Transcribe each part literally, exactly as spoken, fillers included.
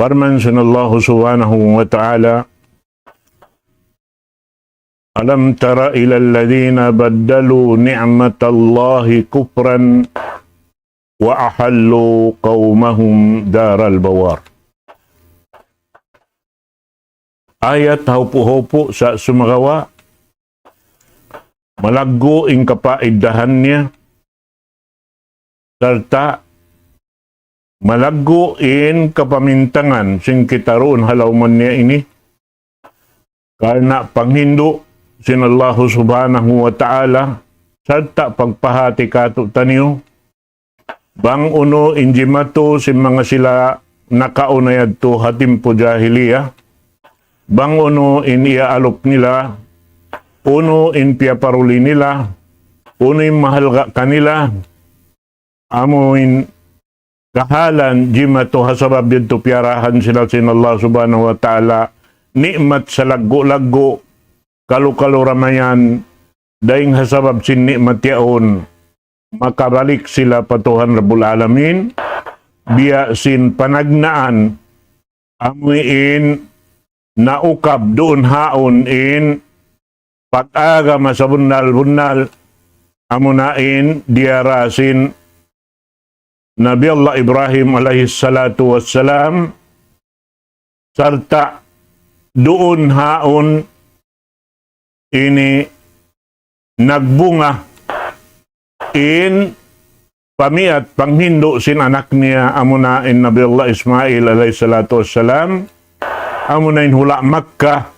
Parman sin Allah Subhanahu wa Ta'ala, ألم تر إلى الذين بدلوا نعمة الله كفرا وأحلوا قومهم دار البوار. Ayat haupu'-haupu' sa' sumagawa', malaggu' in kapaiddahan niya, sarta' malaggu' in kapamintangan sin kita duun ha lawm niya ini. Karna' panghindu' sin Allahu Subhanahu wa Ta'ala, sarta' pagpahāti kātu'niyu, bang unu in jimatu sin manga sila nakauna yadtu ha timpu jahiliya, bang unu in iyaalup nila, unu in piyaparuli nila, unu in mahalga' kanila, amu in kahalan jimatu ha sabab yadtu piyarahan sila sin Allah Subhanahu wa Ta'ala ni'mat salaggu'-laggu', kalu-kalu ramayan, dayng ha sabab sin ni'mat yaun, makabalik sila pa Tuhan Rabbul Alamin, biya' sin panagnaan, amu in naukab duun haun in pag-agama sabunnal-bunnal, amuna in diyara sin Nabi Allah Ibrahim alayhi salatu wassalam, sarta' duun haun ini nagbunga in pamiyat panghindu' sin anak niya, amuna in Nabi Allah Ismail alayhi salatu wassalam, amuna in hula' Makkah,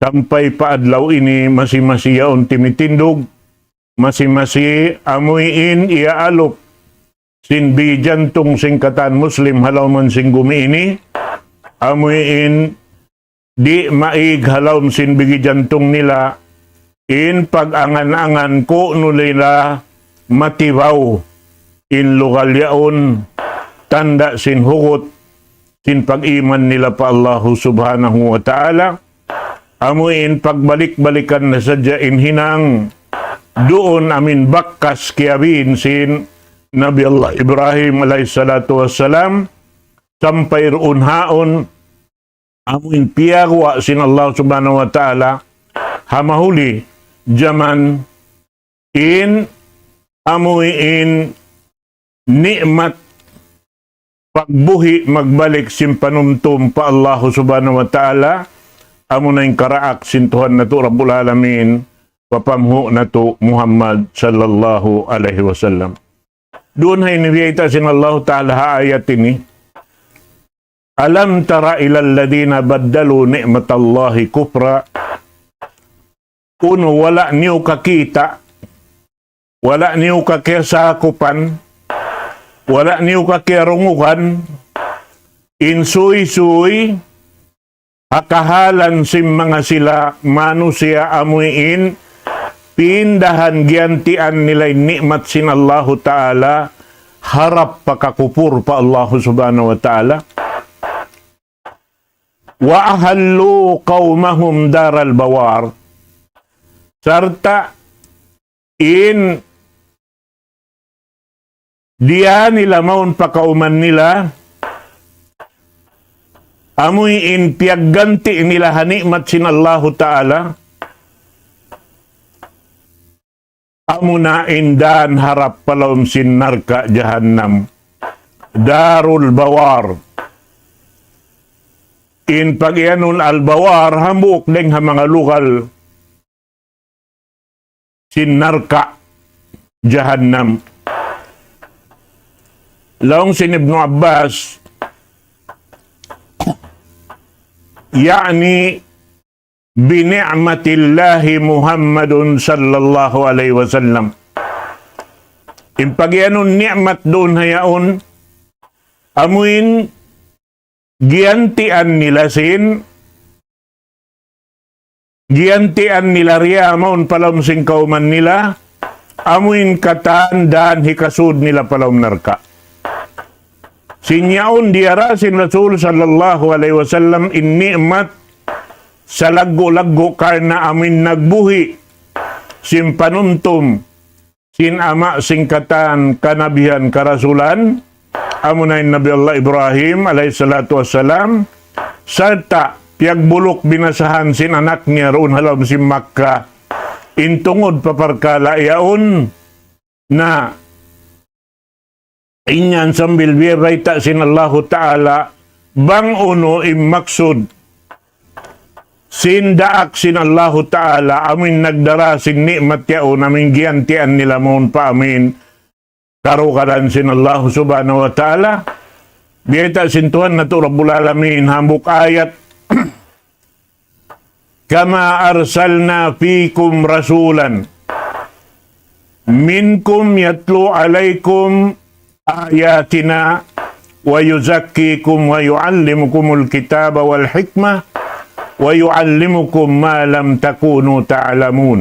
sampay pa adlaw ini masi-masi yaun timitindug, masi-masi amuin iyaalup sin bigi jantung sin katan Muslim ha lawm sin gumi ini, amuin di' maig ha lawm sin bigi jantung nila in pag-angan-angan kunu' nila matibaw in lugal yaun, tanda' sin hugut sin pag-iman nila pa Allahu Subhanahu wa Ta'ala, amuin pagbalik-balikan na sadja in hinang duun amuin bakas kiyabin sin Nabi Allah Ibrahim alayhi salatu wassalam, sampay duun haun, amuin piyaguwa' sin Allah Subhanahu wa Ta'ala, ha mahuli jaman in amuin ni'mat pagbuhi' magbalik sin panumtum pa Allahu Subhanahu wa Ta'ala, amuna in karaak sin Tuhan natu' Rabbul Alamin, pa panghu' natu' Muhammad sallallahu alayhi wasallam. Duun ha ini biyayta' sin Allahu Ta'ala ha ayat ini, ألم تر إلى الذين بدلوا نعمة الله كفرا. Unu, wala' niyu kakita', wala' niyu kakiyasakupan, wala' niyu kakiyarungugan, in suysuy ha kahalan sin manga sila manusiya' amuin pindahan giyantian nila in ni'mat sin Allahu Ta'ala harap pa kakupur pa Allahu Subhanahu wa Ta'ala. وأحلوا قومهم دار البوار. Sarta' in diyā nila mawn pa kawman nila, amuin piyagganti' nila ha ni'mat sin Allahu Ta'ala, amuna in dān harap pa lawm sin narka' jahannam. Darul Bawar. In pag-iyanun Al-Bawar, hambuuk dayng ha manga lugal sin narka' jahannam. Laung sin Ibnu Abbas, يعني بنعمة الله محمد صلى الله عليه وسلم. In pag-iyanun ni'mat duun ha yaun, amuin giyantian nila sin, giyantian nila riya mawn pa lawm sin kawman nila, amuin katan dān hikasud nila pa lawm narka'. Sin yaun diyara sin Rasul sallallahu alayhi wasallam in ni'mat salaggu'-laggu' karna' amuin nagbuhi' sin panumtum sin ama' sin katan kanabihan karasulan, amuna in Nabi Allah Ibrahim alayhi salatu wassalam, sarta' piyagbuluk binasahan sin anak niya duun ha lawm sin Makkah, in tungud pa parkala' yaun na in yan sambil biyabayta' sin Allahu Ta'ala, bang unu in maksud sin daak sin Allahu Ta'ala, amuin nagdara sin ni'mat yaun, amuin giyantian nila mawn pa amuin karugalan sin Allahu Subhanahu wa Ta'ala. Biyayta' sin Tuhan natu' Rabbul Alamin, hambuuk ayat, كما أرسلنا فيكم رسولا منكم يتلو عليكم آياتنا ويزكيكم ويعلمكم الكتاب والحكمة ويعلمكم ما لم تكونوا تعلمون.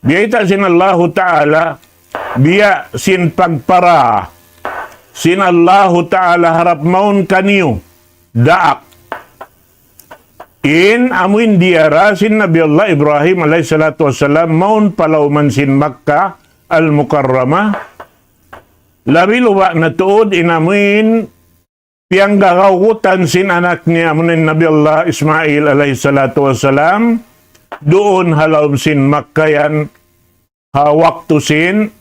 Biyayta' sin Allahu Ta'ala, biya' sin pagpara sin Allahu Ta'ala harap mawn kaniyu, daak. In amuin diyara sin Nabi Allah Ibrahim alayhi salatu wassalam mawn pa lawman sin Makkah Al-Mukarramah. Labi luba' na tuud in amuin piyanggagawgutan sin anak niya, amuna in Nabi Allah Ismail alayhi salatu wassalam, duun ha lawm sin Makkah yan, ha waktu sin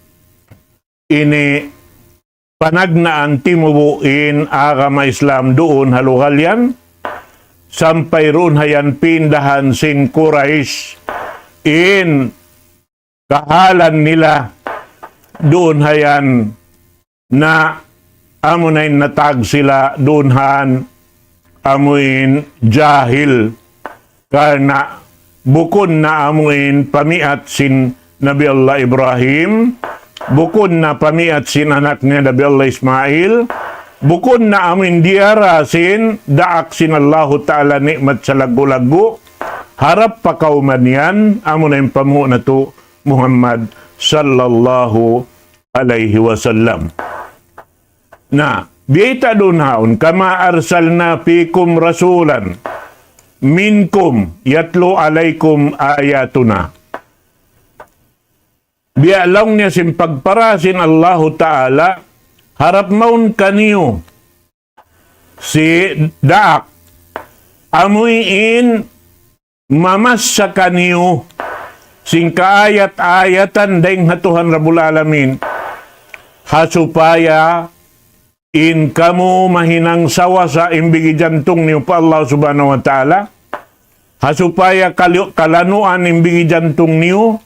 ini panagnaan timubu' in agama Islam duun ha lugal yan, sampay duun ha yan pindahan sin Quraysh in kahalan nila duun ha yan na amuna in natag sila duun han amuin jahil. Karna' bukun na amuin pamiat sin Nabi Allah Ibrahim, bukun na pamiat sin anak niya Nabi Allah Ismail, bukun na amuin diyara sin daak sin Allahu Ta'ala ni'mat salaggu'-laggu', harap pa kawman yan, amuna in pamuhu' natu' Muhammad sallallahu alayhi wasallam. Na, biyayta' duun haun, كما أرسلنا فيكم رسولا منكم يتلو عليكم آياتنا. Biya' laung niya sin pagpara sin Allahu Ta'ala, harap mawn kaniyu si daak, amuin mamassa kaniyu sin kaayat-ayatan dayn ha Tuhan Rabbul Alamin, ha supaya in kamu mahinang sawasa in bigi jantung niyu pa Allah Subhanahu wa Ta'ala, ha supaya kali-, kalanuan in bigi jantung niyu,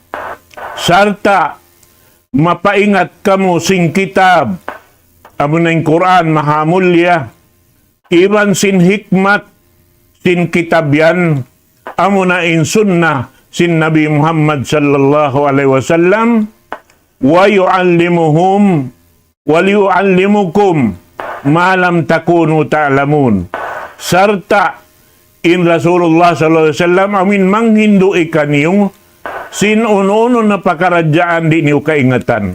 sarta' mapaingat kamu sin kitab, amuna in Qur'an mahamulliya, iban sin hikmat sin kitab yan, amuna in sunnah sin Nabi Muhammad sallallahu alayhi wasallam, ويعلمهم ويعلمكم ما لم تكونوا تعلمون. Sarta' in Rasulullah sallallahu alayhi wasallam amuin manghindu' kaniyu sin unu-unu na pakaradjaan di' niyu kaingatan.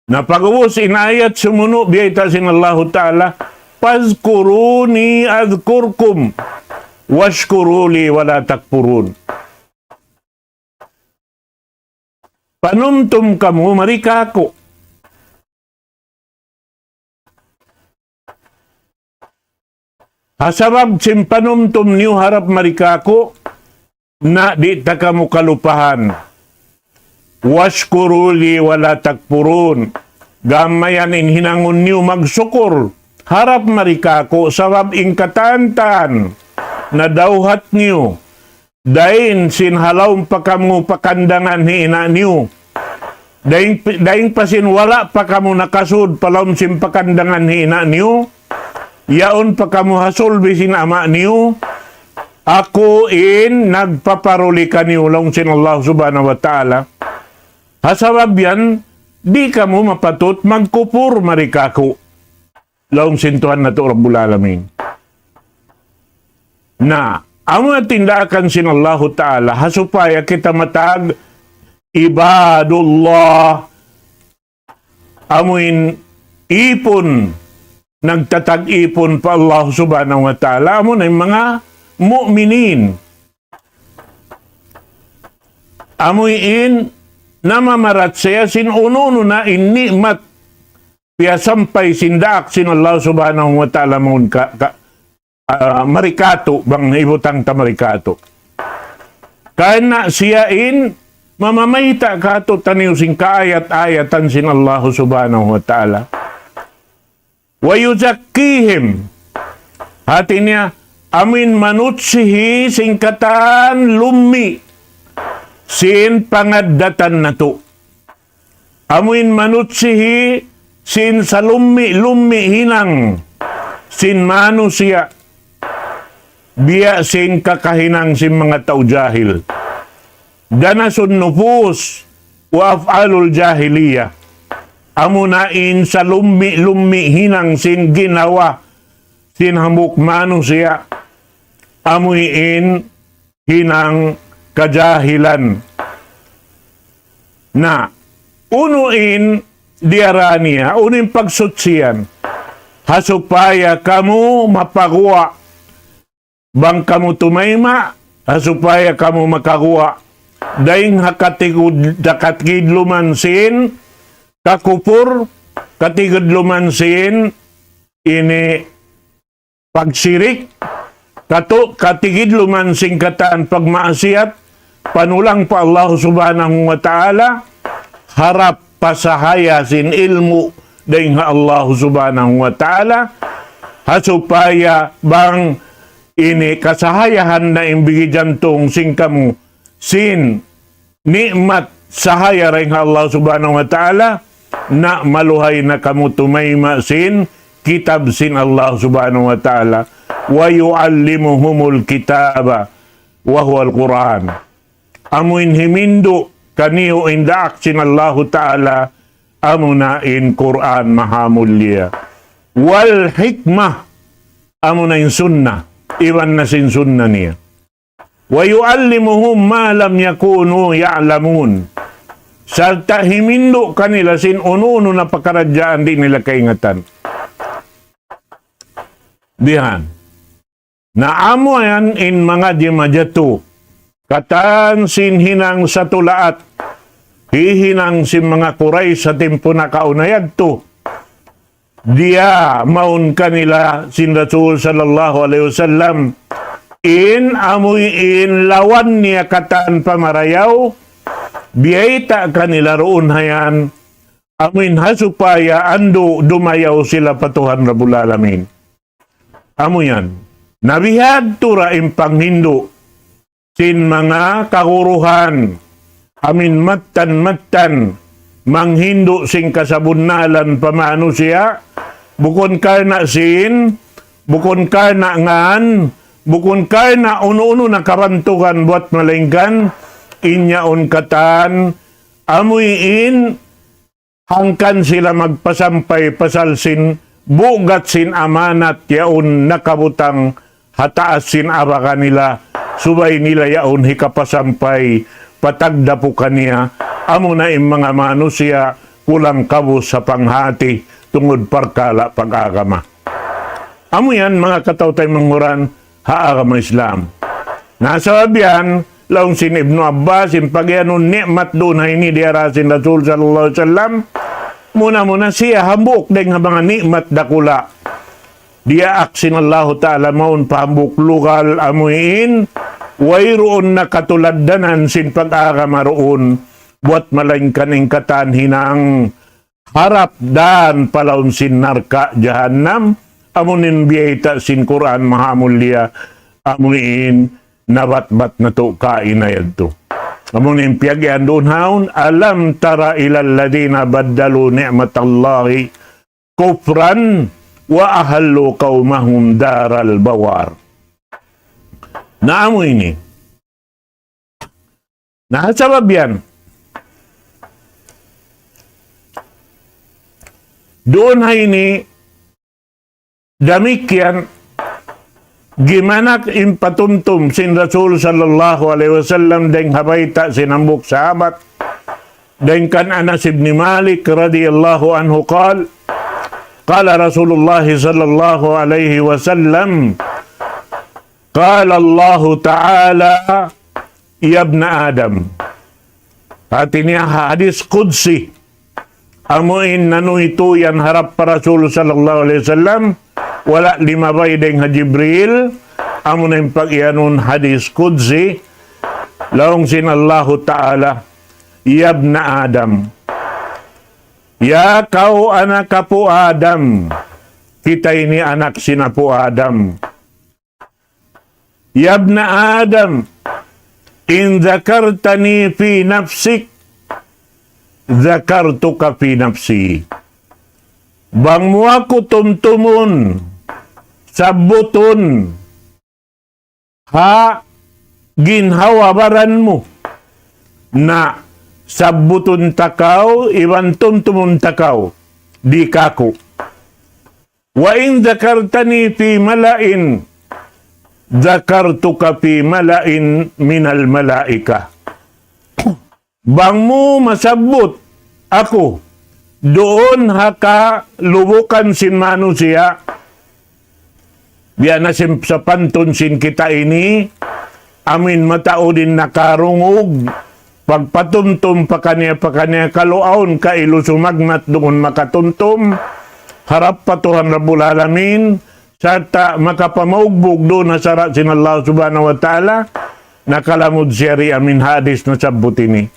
Na pag'ubus in ayat sumunu' biyayta' sin Allahu Ta'ala, فاذكروني أذكركم واشكروا لي ولا تكفرون. Panumtum kamu mari kāku'. Ha sabab sin panumtum niyu harap mari kāku', na di' ta kamu kalupahan. واشكروا لي ولا تكفرون. Gam mayan in hinangun niyu magsukur harap mari kāku', sabab in katan-katan na dawhat niyu dayn sin ha lawm pa kamu pakandangan hi ina' niyu. Dayn, dayn pa sin wala' pa kamu nakasud pa lawm sin pakandangan hi ina' niyu, yaun pa kamu ha sulbi sin ama' niyu, aku in nagpaparuli kaniyu laung sin Allah Subhanahu wa Ta'ala. Ha sabab yan, di' kamu mapatut magkupur mari kāku'. Laung sin Tuhan natu' Rabbul Alamin. Na, amu na tindaakan sin Allahu Ta'ala, ha supaya kita matag ibadullah, amuin ipun, nagtatag ipun pa Allah Subhanahu wa Ta'ala, amu na in manga mu'minin. Amuin namamaratsaya sin unu-unu na in ni'mat piyasampay sin daak sin Allah Subhanahu wa Ta'ala mawn ka, ka, ah, mari katu', bang hibutang ta mari katu'. Karna' siya in mamamayta' katu'taniyu sin kaayat-ayatan sin Allah Subhanahu wa Ta'ala. ويزكيهم. Hati niya, amuin manutsihi sin katan lummi' sin pangaddatan natu'. Amuin manutsihi sin salummi'-lummi' hinang sin manusiya', biya' sin kakahinang sin manga tau jahil. دنس النفوس وأفعال الجاهلية. Amuna in salummi'-lummi' hinang sin ginhawa sin hambuuk manusiya', amuin hinang kajahilan. Na, unu in diyara niya, unu in pagsuchi yan, ha supaya kamu mapaguwa', bang kamu tumayma', ha supaya kamu makaguwa' dayng ha katigud-, katigidluman sin kakupur, katigidluman sin ini pagsirik, katu-, katigidluman sin katan pagmaasiyat, panulang pa Allah Subhanahu wa Ta'ala, harap pa sahaya sin ilmu' dayng ha Allah Subhanahu wa Ta'ala, ha supaya bang ini kasahayahan na in bigi jantung sin kamu, sin ni'mat sahaya dayng ha Allah Subhanahu wa Ta'ala, na maluhay na kamu tumayma' sin kitab sin Allah Subhanahu wa Ta'ala. ويعلمهم الكتاب وهو القرآن. Amuin himindu' kaniyu in daak sin Allahu Ta'ala, amuna in Qur'an mahamulliya. والحكمة, amuna in sunna, iban na sin sunna niya. ويعلمهم ما لم يكونوا يعلمون. Sarta' himindu' kanila sin unu-unu na pakaradjaan di' nila kaingatan. Bihan. Na amu yan in manga di' majatu. Katan sin hinang satulaat. Hihinang sin manga Quraysh sa timpu nakauna yadtu. Diya mawn kanila sin Rasul sallallahu alayhi wasallam. In amuin lawan niya katan pamarayaw, biyayta' kanila duun hayan, amuin ha supaya andu' dumayaw sila pa Tuhan Rabbul Alamin. Amu yan. Na bihadtu ra in panghindu' sin manga kaguruhan, amuin mattan-mattan, manghindu' sin kasabunnalan pa manusiya', bukun karna' sin, bukun karna' ngan, bukun karna' unu-unu na kabantugan buwat malaingkan, in yaun katan, amuin hangkan sila magpasampay pasal sin bugat sin amanat yaun nakabutang ha taas sin aba kanila, subay nila yaun hikapasampay pa tagdapu kaniya, amuna in manga manusiya' kulang kabus ha panghati tungud parkala' pag-agama. Amu yan, manga kataw-taymanghuran ha agama Islam. Na sabab yan, laung sin Ibnu Abbas, in pagiyanun ni'mat duun ha ini diyara sin Rasul sallallahu alayhi wasallam, muna-muna siya hambuuk dayng ha manga ni'mat dakula'. Diyaak sin Allahu Ta'ala mawn pa hambuuk lugal amuin, wayruun na katuladdanan sin pag-agama duun, buwat malaingkan in katan hinang harap dan pa lawm sin narka' jahannam, amuin biyayta' sin Qur'an mahamulliya, amuin nabatbat natu' kaina yadtu. Amuin piyagiyan duun haun, ألم تر إلى الذين بدلوا نعمة الله كفرا وأحلوا قومهم دار البوار. Na amu ini. Na, sabab yan. Duun ha ini, damikkiyan, gimanak in patumtum sin Rasul sallallahu alayhi wasallam dayng ha bayta' sin hambuuk sahabat, dayng kan Anas ibn Malik radiyallahu anhu قال، قال رسول الله صلى الله عليه وسلم، قال الله تعالى، يا ابن آدم. Hati niya hadis qudsi. amu in nanuytuy yan harap pa Rasul sallallahu alayhi wasallam, wala' limabay dayn ha Jibril, amu na in pag-iyanun hadith qudsi, laung sin Allahu Ta'ala, "Ya ibna Adam, ya kaw anak Apu' Adam," kita ini anak sin Apu' Adam. "Ya ibna Adam, in dhakartani fi nafsik, dhakartuka fi nafsi." Bang mu aku tumtumun, sabbutun, ha ginhawa-baran mu, na sabbutun ta kaw, iban tumtumun ta kaw, di' kāku'. "Wa in dhakartani fi mala'in, dhakartuka fi mala'in minal mala'ikah." Bang mu masabbut aku duun ha kalubukan sin manusiya', biya' na sin sapantun sin kita ini, amin mataud in nakarungug, pagpatumtum pakaniya-pakaniya, kalu awn kailu sumagmat duun makatumtum, harap pa Tuhan Rabbul Alamin, sarta' makapamaugbug duun ha sara' sin Allah Subhanahu wa Ta'ala, nakalamud siya di amin hadith nasabbut ini.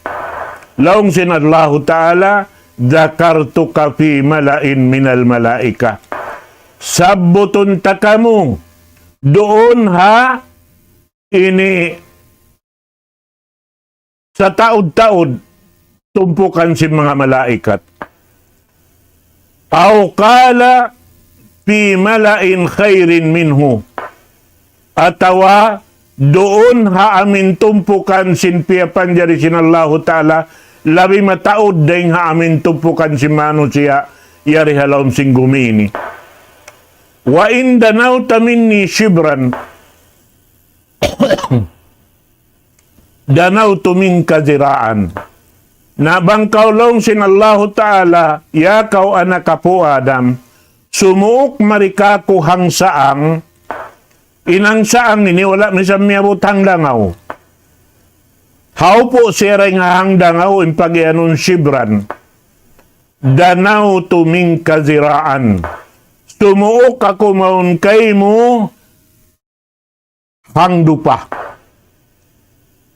Laung sin Allahu Ta'ala, "Dhakartuka fi mala'in minal mala'ikah." Sabbutun ta kamu duun ha ini sataud-taud tumpukan sin manga malaikat. Aw qala fi mala'in khairin minhu. Atawa duun ha amin tumpukan sin piyapanjari sin Allahu Ta'ala, labi mataud dayn ha amin tumpukan sin manusiya' yari ha lawm sin gumi ini. Wa in danawta minni shibran, danawtu minka zira'an. Na bang kaw laung sin Allahu Ta'ala, ya kaw anak apu' Adam, sumuuk mari kāku' hang saang, in hang saang ini wala' misan miyabut hang dangaw. Haupu' siya dayn ha hang dangaw in pagiyanun shibran. Danawtu minka zira'an. Sumuuk aku mawn kaymu hang dupa.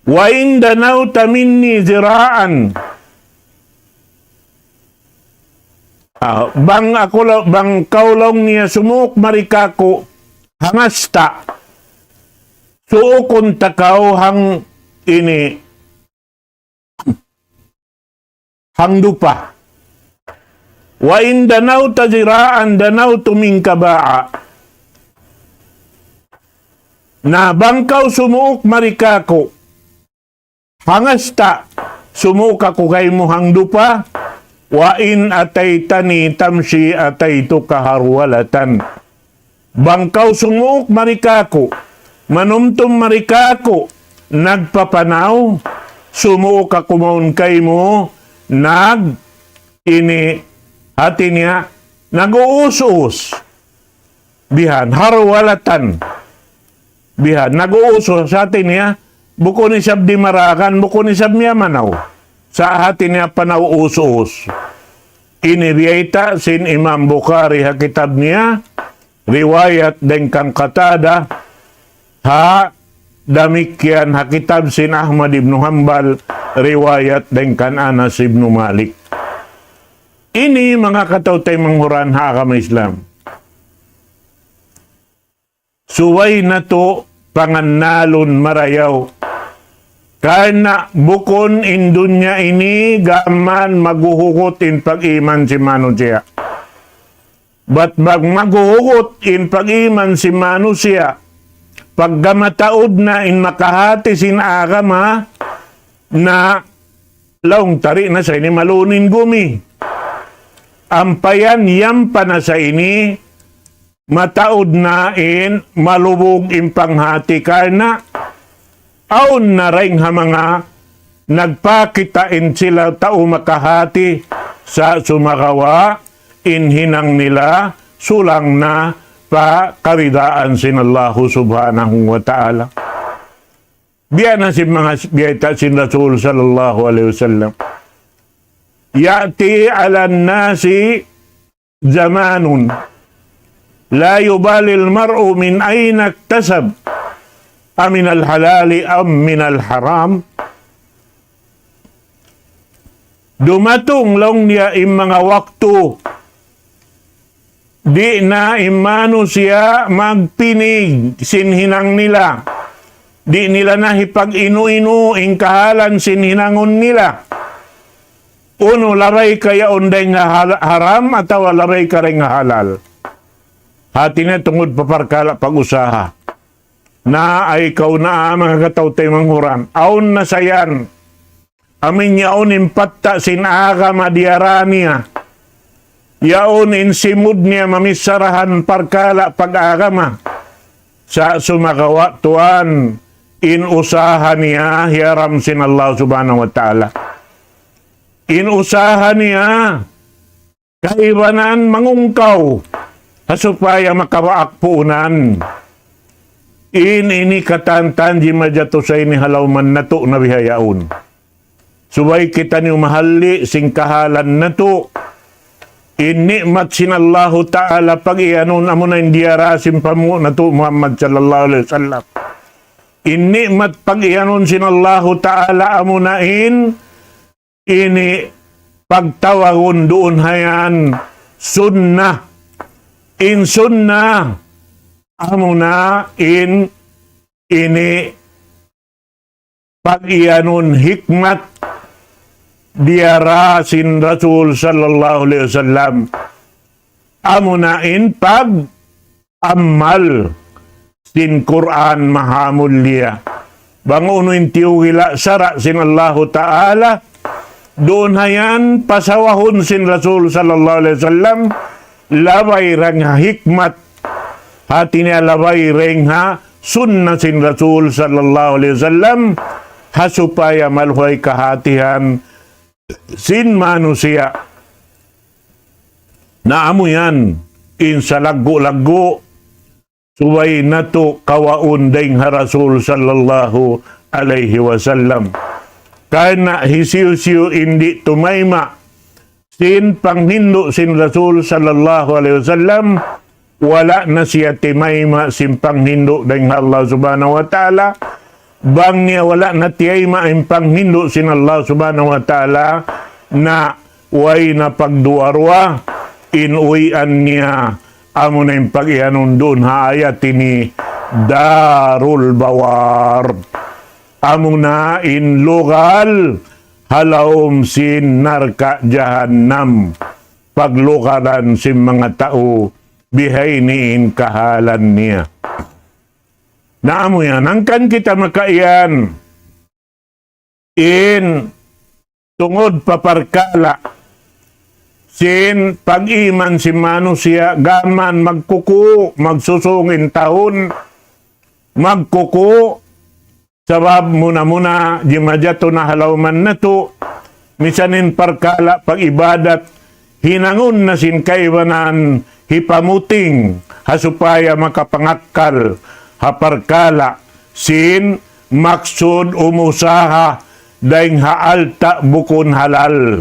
Wa in danawta minni zira'an. Ah, bang aku la-, bang kaw laung niya sumuuk mari kāku' hang asta, suukun ta kaw hang ini, hang dupa. Wa in danawta zira'an danawtu minka ba'a. Na bang kaw sumuuk mari kāku' hang asta, sumuuk aku kaymu hang dupa. Wa in ataytani tamshi ataytuka harwalatan. Bang kaw sumuuk mari kāku', manumtum mari kāku', nagpapanaw, sumuuk aku mawn kaymu, nag-, ini, hati niya, nag-uus-us. Bihan, harwalatan. Bihan, nag-uus-us, hati niya, bukun isab dimaragan, bukun isab miyamanaw. Sa' hati niya panaw uus-us. Ini biyayta' sin Imam Bukhari ha kitab niya, riwayat dayn kan Qatada, ha damikkiyan ha kitab sin Ahmad ibn Hanbal, riwayat dayn kan Anas ibn Malik. Ini manga kataw-taymanghuran ha agama Islam. Subay natu' pangannalun marayaw. Karna' bukun in dunya ini gām maguhugut in pag-iman sin manusiya'. Bat mag-, maguhugut in pag-iman sin manusiya', pagga mataud na in makahati sin agama, na laung ta di' na sa ini malun in gumi. Ampa yan, yan pa na sa ini, mataud na in malubug in panghati karna' awn na dayn ha manga nagpakita' in sila tau makahati sa' sumagawa' in hinang nila sulang na pa karidaan sin Allahu Subhanahu wa Ta'ala. Biya' na sin manga biyayta' sin Rasul sallallahu alayhi wasallam. يأتي على الناس زمان لا يبالي المرء من أين اكتسب، أمن الحلال أم من الحرام. Dumatung laung niya in manga waktu, di' na in manusiya' magtinig sin hinang nila. Di' nila na hipag-inu-inu in kahalan sin hinangun nila. Unu, labay ka yaun dayn ha hal-, haram atawa labay ka dayn ha halal. Hati niya tungud pa parkala' pag-usaha. Na ay kaw na, manga kataw-taymanghuran. Awn na sa yan. Amu in yaun in patta' sin agama diyara niya. Yaun in simud niya mamissarahan parkala' pag-agama. Sa' sumagawa' tuwan in usaha niya hiyaram sin Allah Subhanahu wa Ta'ala. In usaha niya kaibanan mangungkaw, ha supaya makabaak puunan. In ini katan-katan jimajatu sa ini ha lawman natu' na bihaun. Subay kitaniyu mahalli' sin kahalan natu'. In ni'mat sin Allahu Ta'ala pag-iyanun amuna in diyara sin panghu' natu' Muhammad sallallahu alayhi wasallam. In ni'mat pag-iyanun sin Allahu Ta'ala amuna in ini pagtawagun duun ha yan sunnah. In sunnah amuna in ini pag-iyanun hikmat diyara sin Rasul sallallahu alayhi wasallam. Amuna in pag-amal sin Qur'an mahamulliya. Bang unu in tiyugila' sara' sin Allahu Ta'ala, duun ha yan pasawahun sin Rasul sallallahu alayhi wasallam, labay dayn ha hikmat, hati niya labay dayn ha sunnah sin Rasul sallallahu alayhi wasallam, ha supaya maluhay kahatihan sin manusiya'. Na amu yan, in salaggu'-laggu', subay natu' kawaun dayn ha Rasul sallallahu alayhi wasallam. Karna' hisiyu-siyu in di' tumayma' sin panghindu' sin Rasul sallallahu alayhi wasallam, wala' na siya timayma' sin panghindu' dayn ha Allah Subhanahu wa Ta'ala. Bang niya wala' na tiyayma' in panghindu' sin Allah Subhanahu wa Ta'ala, na way na pagduwa-ruwa, in uwian niya, amuna in pag-iyanun duun ha ayat ini, Darul Bawar. Amuna in lugal ha lawm sin narka' jahannam. Paglugalan sin manga tau bihaini in kahalan niya. Na amu yan, hangkan kita makaiyan in tungud pa parkala' sin pag-iman sin manusiya', gām magkuku', magsusung in tahun, magkuku', sabab muna-muna jimajatu na ha lawman natu', misan in parkala' pag-ibadat, hinangun na sin kaibanan hipamuting, ha supaya makapangakkal ha parkala' sin maksud umusaha dayn ha alta' bukun halal.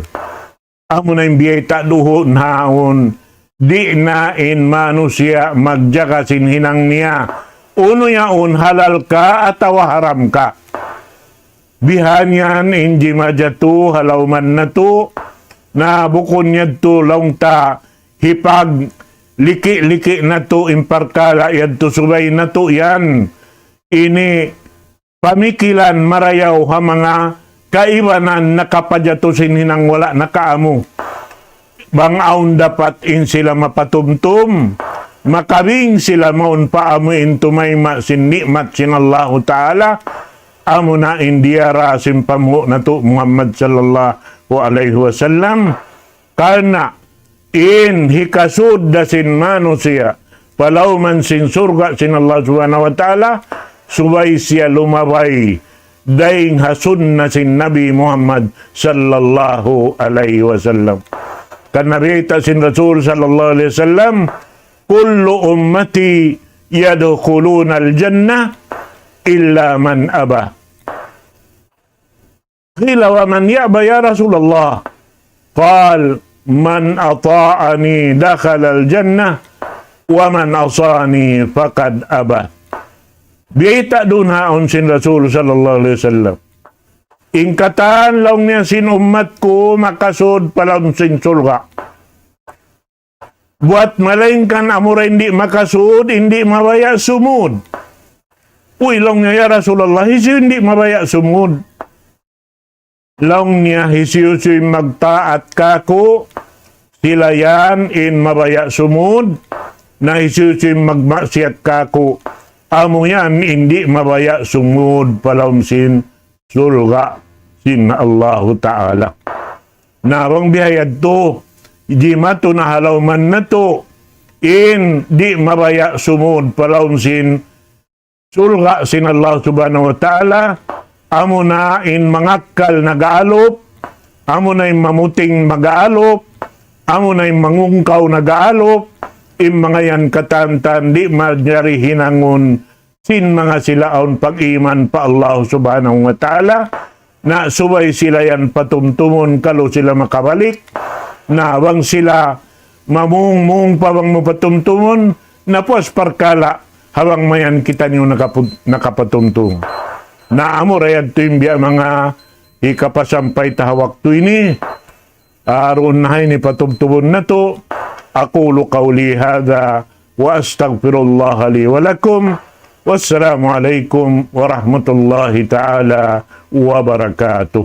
Amuna in biyayta' duun haun, di' na in manusiya' magjaga sin hinang niya. Unu yaun, halal ka atawa haram ka. Bihan yan in jimajatu ha lawman natu', na bukun yadtu laung ta hipagliki-liki natu' in parkala' yadtu, subay natu' yan ini pamikilan marayaw ha manga kaibanan nakapajatu sin hinang wala' nakaamu. Bang awn dapat in sila mapatumtum, makabing sila mawn pa amu in tumayma' sin ni'mat sin Allahu Ta'ala, amuna in diyara sin panghu' natu' Muhammad sallallahu alayhi wasallam. Karna' in hikasud da sin manusiya' pa lawman sin surga' sin Allah Subhanahu wa Ta'ala, subay siya lumabay dayn ha sunna sin Nabi Muhammad sallallahu alayhi wasallam. Kan Nabi ta sin Rasul sallallahu alayhi wasallam, كل أمتي يدخلون الجنة إلا من أبى. قيل ومن يأبى يا رسول الله؟ قال من أطاعني دخل الجنة ومن عصاني فقد أبى. Biyayta' duun ha yaun sin Rasul sallallahu alayhi wasallam. In katan laung niya sin ummat ku makasud pa lawm sin surga'. Buat malaingkan amura in di' makasud, in di' mabaya' sumud. Uy, laung niya, ya Rasulullah, hisiyu in di' mabaya' sumud? Laung niya, hisiyu-siyu in magtaat kaku', sila yan in mabaya' sumud, na hisiyu-siyu in magmaksiyat kaku', amu yan in di' mabaya' sumud pa lawm sin surga' sin Allahu Ta'ala. Na bang biya' yadtu, jimatu na ha lawman natu', in di' mabaya' sumud pa lawm sin surga' sin Allah Subhanahu wa Ta'ala, amuna in mangakkal nag-aalup, amuna in mamuting mag-aalup, amuna in mangungkaw nag-aalup, in manga yan katantan di' manjari hinangun sin manga sila awn pag-iman pa Allah Subhanahu wa Ta'ala, na subay sila yan patumtumun kalu sila makabalik, na bang sila mamung-mung pa bang mu patumtumun, na puas parkala' ha bang mayan kitaniyu nakaput-, nakapatumtum. Na amu ra yadtu in biya' manga hikapasampay ta ha waktu ini, aruun na ha ini patumtumun natu'. أقول قولي هذا وأستغفر الله لي ولكم. والسلام عليكم ورحمة الله تعالى وبركاته.